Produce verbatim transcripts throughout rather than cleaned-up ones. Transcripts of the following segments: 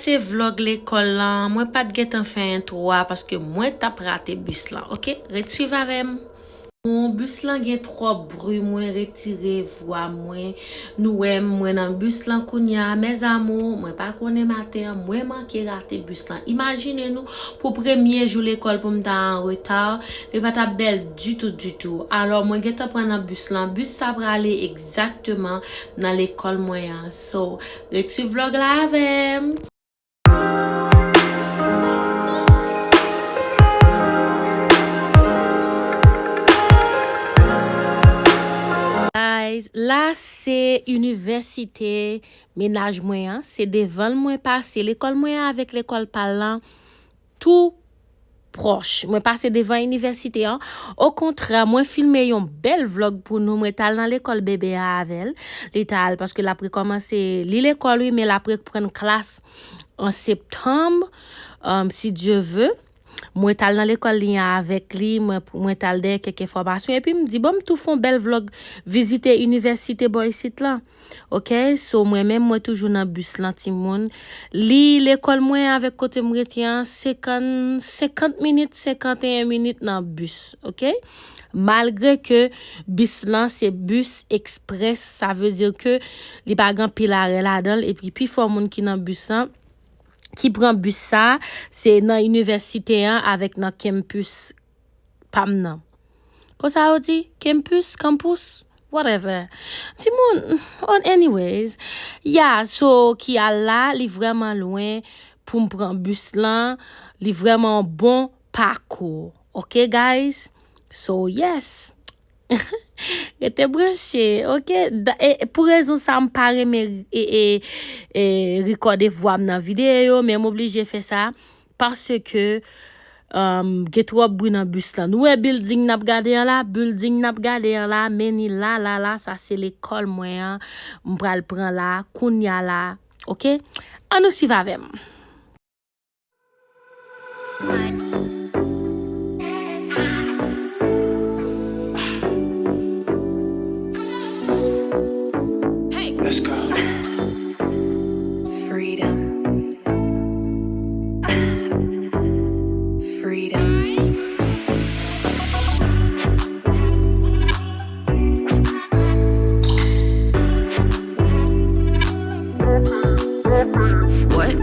Te vlòg lekòl lan, mwen pa t gentan fè entwo a paske mwen t ap rate bis lan, oke? Ret swiv avè m. Bon, bis lan gen twòp bri, mwen retire vwa mwen. Nou wè m, mwen nan bis lan kounye a. Mes amours, mwen pa konnen maten an, mwen manke rate bis lan. Imajine nou, pou premye jou lekòl pou m ta an reta, li pa t ap bèl ditou, ditou. Alò, mwen gentan pran nan bis lan. Bis sa prale egzakteman nan lekòl mwen an. So, ret swiv vlòg la avè m. Guys, la se inivèsite mennaj mwen an. Se devan l mwen pase. Lekòl mwen an avèk lekòl pa l lan tou pwòch. Mwen pase devan inivèsite an. Okontrè, mwen filme yon bèl vlòg pou nou. Mwen t al nan lekòl bebe a avè l. Li t al, paske l ap rekòmanse, li lekòl wi, men l ap reprann klas an septanm, um, si Dye ve. Mwen t al nan lekòl li an avèk li, mwen, mwen t al dèyè kèk enfòmasyon. Epi m di, bon, m tou fè yon bèl vlòg vizite inivèsite bò isit lan. Oke, so mwen menm, mwen toujou nan bis lan, timoun. Li, lekòl mwen avèk kote m rete an, senkant, senkant minit, senkanteyen minit nan bis, oke? Malgre ke bis lan se bis eksprès, sa vle di ke li pa gen anpil arè ladan l, epi pifò moun ki nan bis lan, ki pran bis sa, se nan inivèsite an avèk nan campus pa m nan. Konsa yo di, campus, campus, whatever. Timoun, on anyways, ya, so ki al la, li vrèman lwen pou m pran bis lan, li vrèman yon bon pakou. Oke, guys? So, yes. Rete branche, oke? Da- e- e pou rezon sa, m pa renmen e, e, e, rekòde vwa m nan videyo, men m oblije fè sa paske, um, gen twòp bri nan bis lan. Nou wè building n ap gade an la? Building n ap gade an la, men ni la, la, la, sa se lekòl mwen an. M pral pran la, kounya la, oke? Ann nou swiv avè m. Let's go. Freedom. Freedom. What?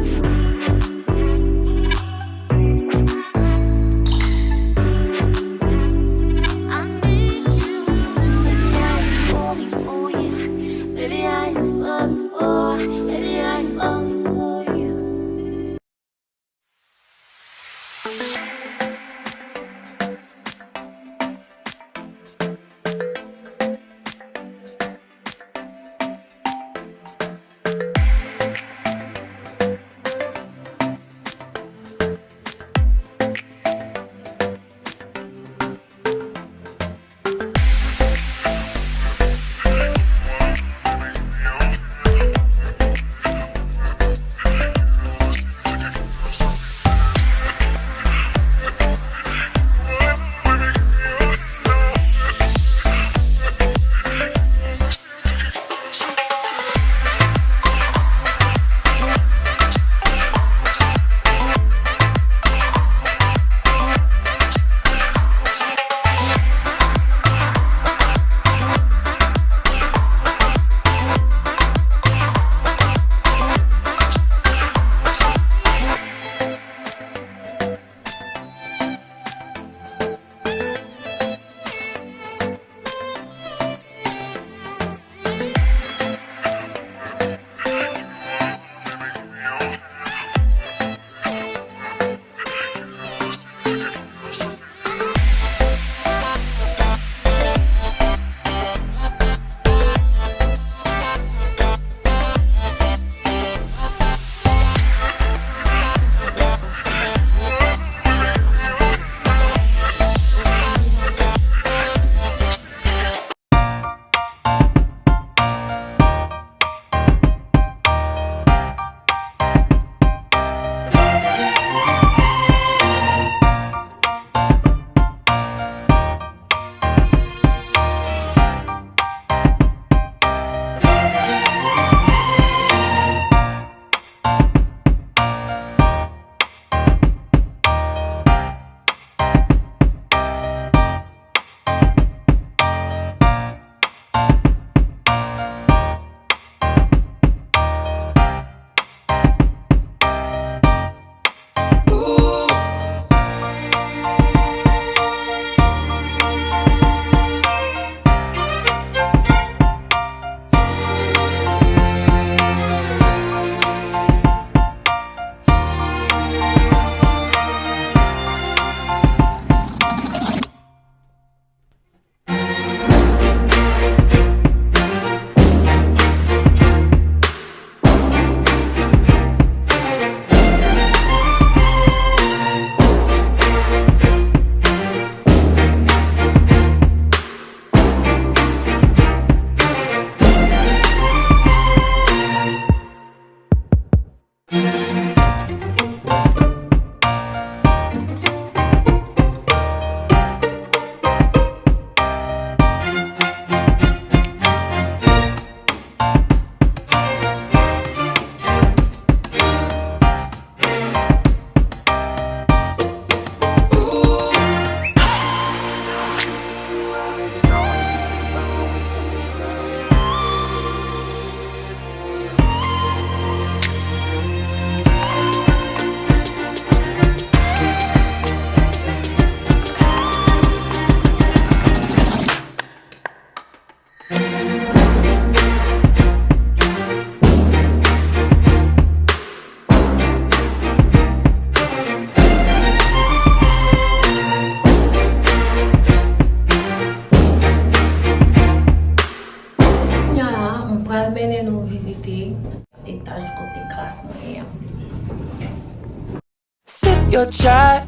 your child.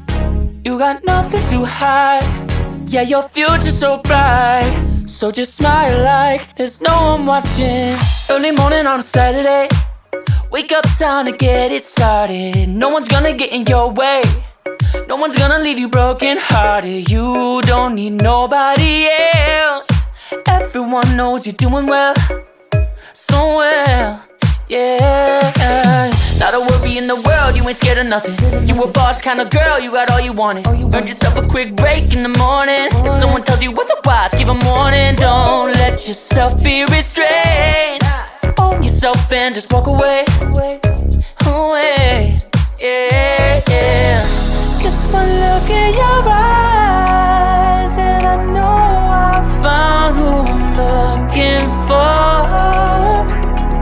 You got nothing to hide. Yeah, your future's so bright. So just smile like there's no one watching. Early morning on a Saturday. Wake up, time to get it started. No one's gonna get in your way. No one's gonna leave you broken hearted. You don't need nobody else. Everyone knows you're doing well. So well, yeah. Not a worry in the world, you ain't scared of nothing. You a boss kind of girl, you got all you wanted. Earned yourself a quick break in the morning. If someone tells you otherwise, give 'em warning. Don't let yourself be restrained. Own yourself and just walk away. Away. Yeah, yeah. Just one look in your eyes, and I know I found who I'm looking for.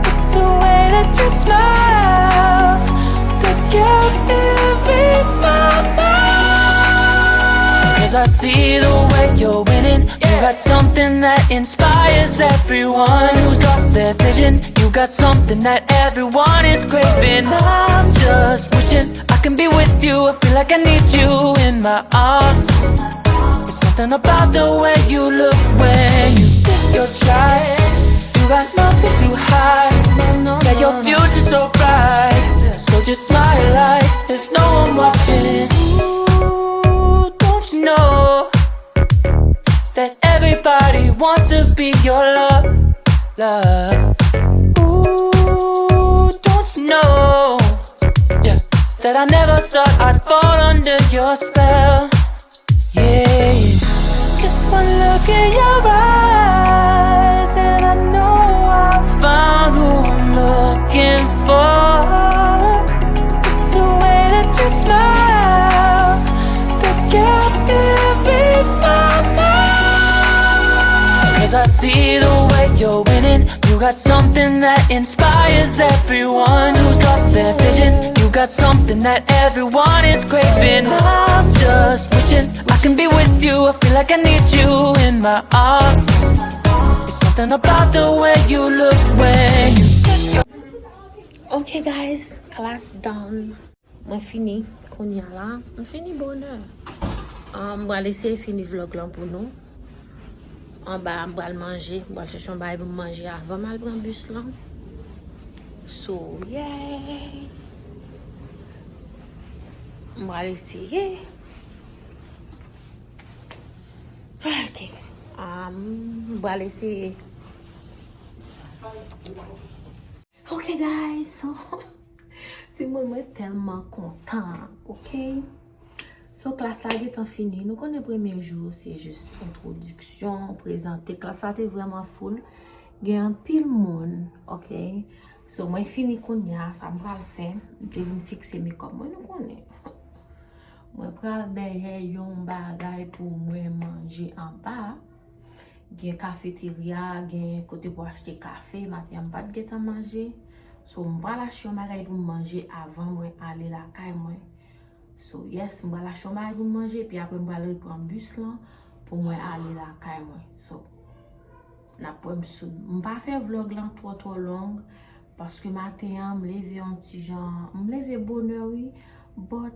It's the way that you smile that captivates my mind. 'Cause I see the way you're winning. You got something that inspires everyone who's lost their vision. You got something that everyone is craving. I'm just wishing I can be with you. I feel like I need you in my arms. There's something about the way you look when you sit your child. You got nothing to hide. Yeah, your future's so bright. So just smile like there's no one watching. Ooh, don't you know that everybody wants to be your love, love? Ooh, don't you know, yeah, that I never thought I'd fall under your spell? Yeah, just one look in your eyes, and I know I found who I'm looking for. It's the way that you smile that captivates my mind. 'Cause I see the way you're winning. You got something that inspires everyone who's lost their vision. You got something that everyone is craving. I'm just wishing I can be with you. I feel like I need you in my arms. It's something about the way you look when you sit. Okay, guys, class done. Mwen fini kounye a la. M fini bonè. Ah, m pral eseye fini vlog lan pou nou. Anba, m pral manje. M pral chèche yon bagay pou m manje avan m al pran bis lan. So, yeah. M pral eseye. Ok. Ah, m pral eseye. Ok, guys, so, timoun, mwen tèlman kontan, ok? So, klas la gentan fini. Nou konnen premye jou, se jis entwodiksyon, prezante. Klas la te vrèman full. Gen anpil moun, ok? So, mwen fini kounye a, sa m pral fè. M te vin fikse mekòp mwen, nou konnen. Mwen pral bèyè yon bagay pou mwen manje anba. Gen kafeterya, gen kote pou achte kafe. Maten an, m pa t gentan manje. So, m pral achte yon bagay pou m manje avan mwen ale lakay mwen. So, yes, m pral achte yon bagay pou m manje, epi apre m pral reprann bis lan pou mwen ale lakay mwen. So, n ap wè m soon. M pa fè vlog lan twò, twò long, paske maten an, m leve yon ti jan, m leve bonè, wi, but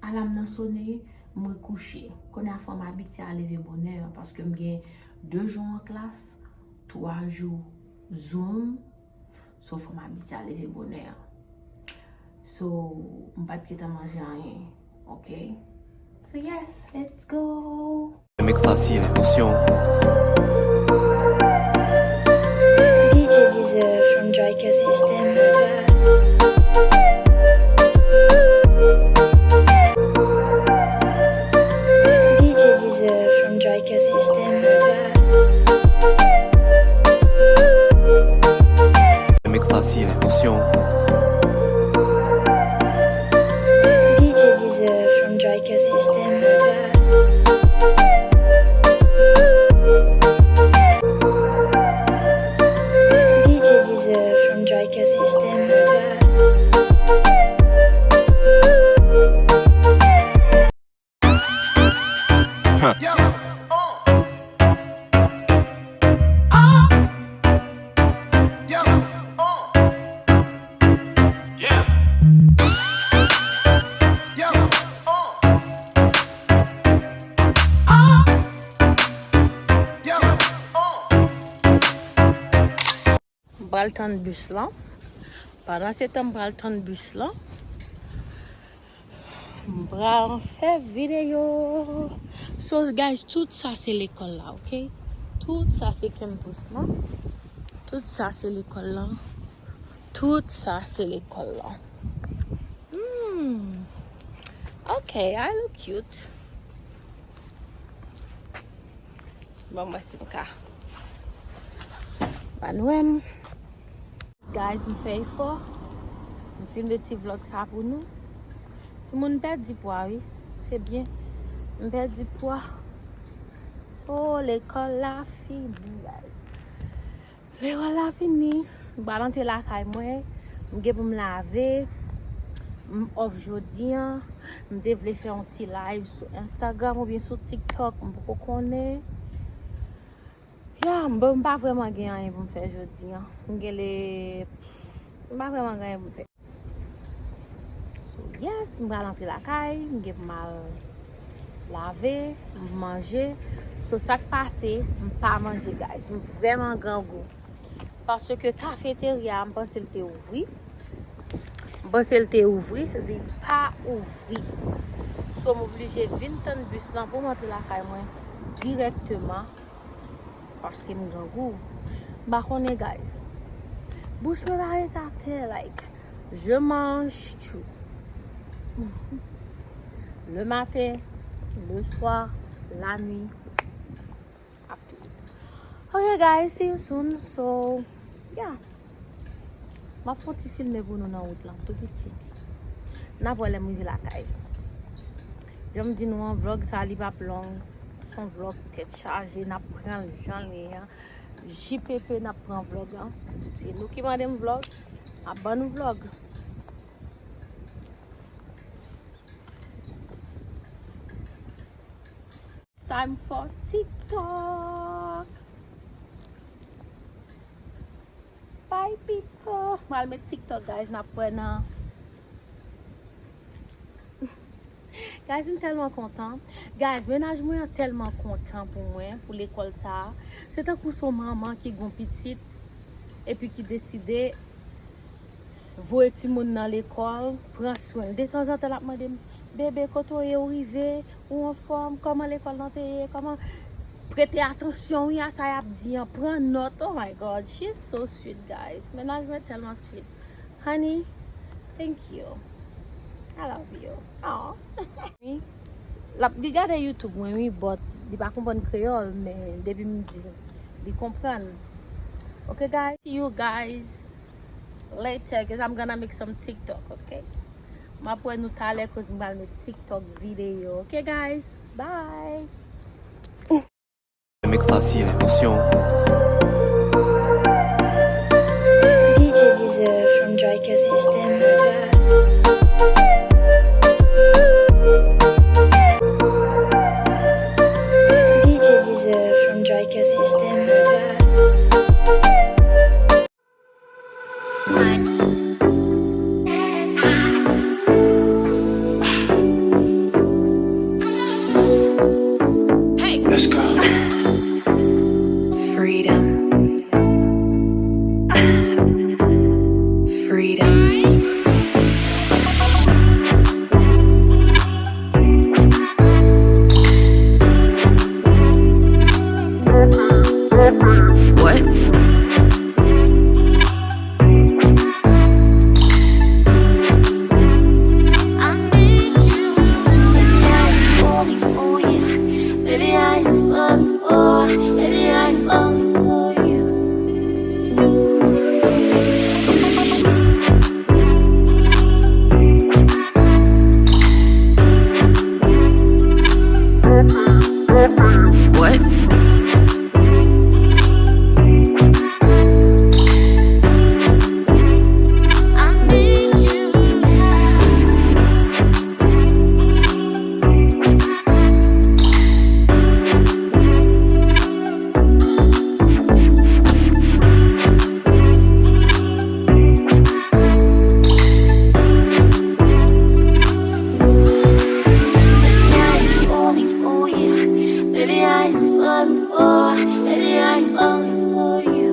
alam nan sone, m rekouche. Kounye a fò m abitye a leve bonè, paske m gen de jou an klas, twa jou Zoom. So, fò m abitye a leve bonè. So, m pa t gentan manje anyen, ok? So, yes, let's go! Make fasil, atansion. D J Deezer from Dry Care System. D J Deezer from Dry Care System. Make fasil, atansion. D J Deezer from Dry Care System. D J Deezer. Al tann bis lan. Pandan se tan m pral tann bis lan, m pral fè videyo. So, guys, tout sa se lekòl la, ok? Tout sa se campus lan. Tout sa se lekòl lan. Tout sa se lekòl lan. Hmm. Ok, I look cute. Bon, mwen si m ka. Ban nou wè m. Guys, m fè efò. M filme ti vlog sa pou nou. Timoun pèdi pwa, wi. Se byen. M pèdi pwa. So, lekòl la fini, guys. Lekòl la fini. M pral antre lakay mwen. M gen pou m lave. M off jodi an. M te vle fè yon ti live sou Instagram oubyen sou TikTok. M poko konnen. Ya, m, bon, m pa vrèman gen anyen pou m fè jodi an. M gen le, m pa vrèman gen anyen pou m fè. So, yes, m pral antre lakay, m gen pou m al lave, m manje. So, sa k pase, m pa manje, guys. M vrèman grangou. Paske kafeterya a, m panse l te ouvri. M panse l te ouvri, li pa ouvri. So, m oblije vin tann bis lan pou m antre lakay mwen dirèkteman. Paske m grangou. M pa konnen, guys. Bouch mwen pa ret atè, like, je mange tout. Le matin, le soir, la nuit. After. Ok, guys, see you soon. So, yeah. M ap fè yon ti filme pou nou nan wout lan, tou piti. N ap wè lè m rive lakay. Jan m di nou an, vlog sa li p ap long. Se yon vlog tèt chaje, n ap pran l jan l ye an. J P P n ap pran vlog lan. Se nou ki mande m vlog, m ap ban nou vlog. Time for TikTok. Bye, people. Mwen al met TikTok, guys. N ap wè nan. Guys, m tèlman kontan. Guys, mennaj mwen an tèlman kontan pou mwen, pou lekòl sa a. Se tankou se yon manman ki gon pitit, epi ki deside voye timoun nan lekòl, pran swen l. Detanzantan, l ap mande m, "Bebe, kote w ye? Ou rive? Ou anfòm? Kòman lekòl lan te ye? Kòman?" Prete atansyon, wi, a sa y ap di an. Pran nòt. Oh my God, she's so sweet, guys. Mennaj mwen tèlman sweet. Honey, thank you. I love you. Aw. Wi. L ap, li gade YouTube mwen, wi, but li pa konprann kreyòl, men depi m di l, li konprann. Ok, guys? See you guys later, 'cause I'm gonna make some TikTok, ok? M ap wè nou talè, 'cause m pral met TikTok videyo. Ok, guys? Bye! Make fasil, attention. D J Deezer from Drycast System. D J Deezer from Drycast System. Let's go. Freedom. Freedom. What? What? Baby, I am falling for, baby, I am falling for you.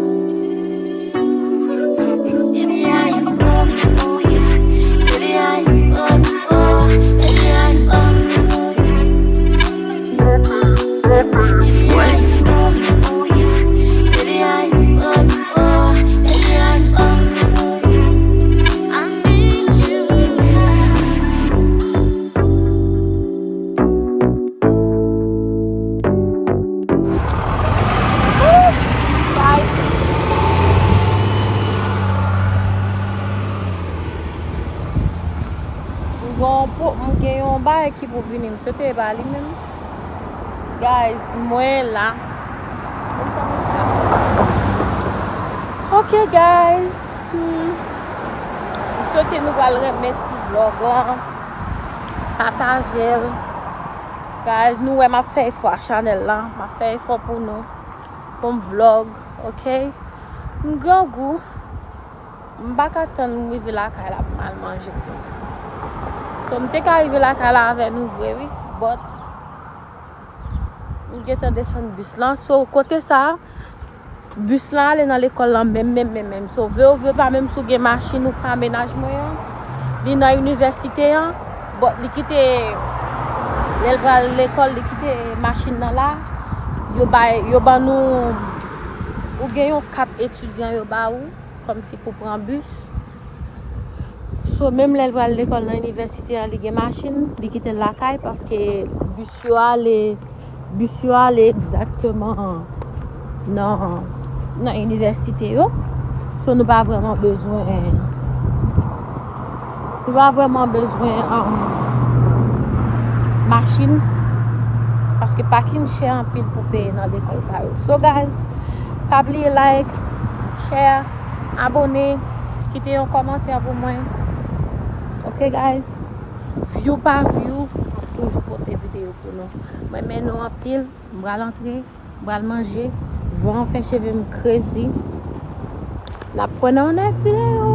pou vini, m swete e pa li menm. Guys, mwen la. Ok, guys. Hmm. M swete nou pral renmen ti vlog lan. Pataje l. Guys, nou wè m ap fè efò a chanèl la. M ap fè efò pou nou. Pou m vlog, ok? M grangou. M pa ka tann m rive lakay la pou m al manje tou. So, m te ka rive lakay la avè nou vre, wi. But, m gentan desann bis lan. So, kote sa, bis lan ale nan lekòl lan menm, menm, menm, menm. So, vle ou vle pa, menm si w gen machin ou pa, mennaj mwen an, li nan inivèsite an, but li kite, lè l pral lekòl, li kite machin nan la. Yo bay, yo ban nou, ou gen yon kat etidyan yo ba ou, kòmsi pou pran bis. So, menm lè l pral lekòl nan inivèsite an, li gen machin, li kite l lakay, paske bis yo ale, bis yo ale egzakteman nan, nan inivèsite yo. So, nou pa vrèman bezwen, nou pa vrèman bezwen, um, machin, paske pakin chè anpil pou peye nan lekòl sa yo. So, guys, pa bliye like, share, abone, kite yon kòmantè pou mwen. Ok, guys? View pa view, m ap toujou pote videyo pou nou. Mwen renmen nou anpil. M pral antre, m pral manje. Van an fè cheve m krezi. N ap kwè nan yon nèt videyo.